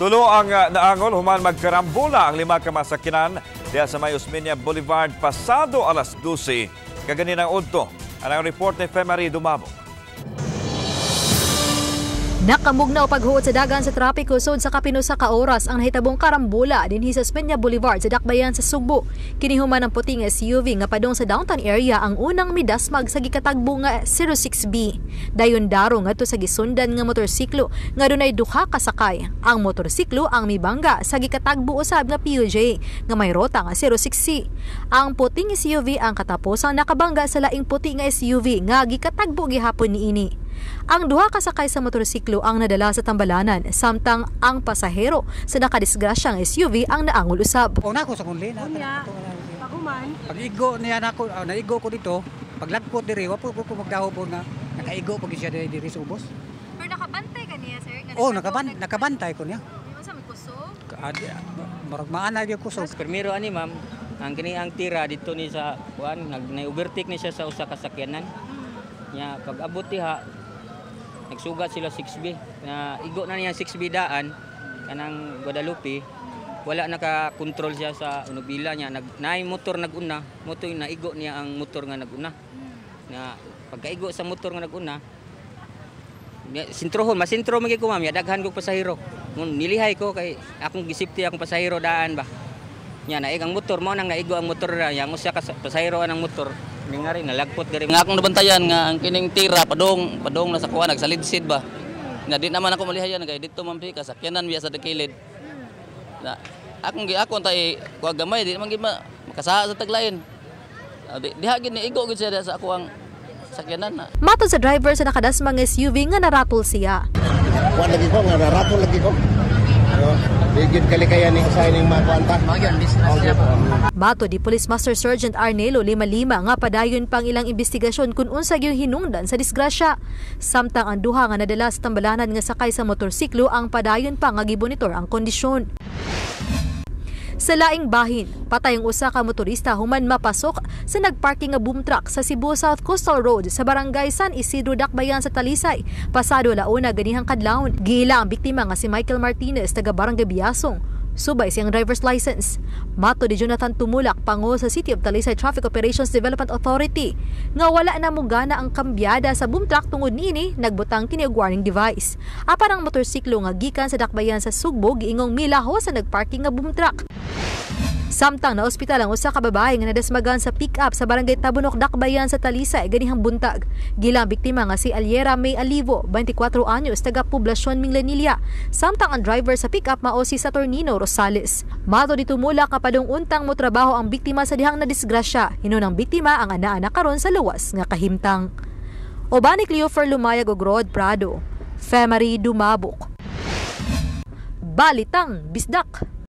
Tulo ang naangol human magkarambola ang lima ka masakinan diha sa may Osmeña Boulevard pasado alas 12 kaganinang udto. Ang report ni Femary Dumabo. Nakamugnaw paghuot sa dagan sa trapiko sud sa kapinusa ka oras ang nahitabong karambola dinhi sa Osmeña Boulevard sa Dakbayan sa Sugbo. Kini human ang puting SUV nga padung sa downtown area ang unang midasmag sa gikatagbo nga 06B. Dayon daro ngadto sa gisundan nga motorsiklo nga dunay duha ka sakay. Ang motorsiklo ang mibangga sa gikatagbo usab nga PUJ nga may rota nga 06C. Ang puting SUV ang kataposang nakabangga sa laing puti nga SUV nga gikatagbo gihapon niini. Ang duha ka sakay sa motorsiklo ang nadala sa tambalanan, samtang ang pasahero sa nakadisgrasyang SUV ang naangol usab. Una ko sa kunli na. Unya, paghuman, Pag igo niya nako, naigo ko dito, paglagpot diri, wa po ko magdahom nga nakaigo pag siya diri sa ubos. Pero nakabantay ka niya, sir? Oh, nakabantay ko niya. Unsa may kusog? Murag maana gyud kusog. Primero ani, ma'am, ang kini ang tira dito ni sa kuan nag na-overtake ni siya sa usa ka sakyanan. Nya pag abot diha, nagsugat sila 6B na igo na niya 6B daan kanang Guadalupe, wala naka-control siya sa unubila niya, nag naay motor naguna, motor naigo niya ang motor nga naguna. Na pagkaigo sa motor nga naguna, sintrohon, masintro man gyud ko, ma'am, ya daghan kog pasahero. Ngun nilihay ko kay akong gisipti akong pasahero daan ba. Nya naig ang motor, mao nang naigo ang motor na yang usa ka pasahero anang motor. Ning nga rin nalagpot diri. Nga akong nabantayan nga ang kining tira padong padong na sa kuan nagsalidsid ba. Nga di naman ako malihayan kay didto man pi kasakyanan biya sa dakilid. Na akong gi ako tay kuha gamay di naman gid makasaha sa taglain. Di, diha gid ni igo gid siya sa ako ang sakyanan na. Matod sa driver sa nakadasmang SUV nga naratol siya. Kuan lagi ko nga narato lagi ko. Ano, di gyud kalikayan ni usahay ning makuan ta. Matod ni Police Master Sergeant Arnelo 55 nga padayon pang ilang investigasyon kung unsa gyud hinungdan sa disgrasya. Samtang ang duha nga nadala sa tambalanan nga sakay sa motorsiklo ang padayon pa nga gibonitor ang kondisyon. Sa laing bahin, patay ang usa ka motorista human mapasok sa nagparking nga boom truck sa Cebu South Coastal Road sa Barangay San Isidro, Dakbayan sa Talisay, pasado launa ganihang kadlawon. Giila ang biktima nga si Michael Martinez, taga Barangay Biasong. Subay siyang driver's license. Matod ni Jonathan Tumulak, pango sa City of Talisay Traffic Operations Development Authority, nga wala na mogana ang kambyada sa boom truck tungod niini nagbutang kini og warning device. Apan ang motorsiklo nga gikan sa Dakbayan sa Sugbo giingong milaho sa nagparking nga boom truck. Samtang na ospital ang usa ka babae nga nadasmagan sa pick-up sa Barangay Tabunok, Dakbayan sa Talisay ganihang buntag. Gilang biktima nga si Aliera May Alivo, 24 anyos, taga Poblasyon Minglanilla. Samtang ang driver sa pick-up mao si Saturnino Rosales. Matod ni Tumulak, kapadung untang mo trabaho ang biktima sa dihang nadisgrasya. Hinon ang biktima ang ana-ana karon sa luwas nga kahimtang. Uban ni Cleofer Lumayag ug Rod Prado. Femary Dumabok. Balitang Bisdak.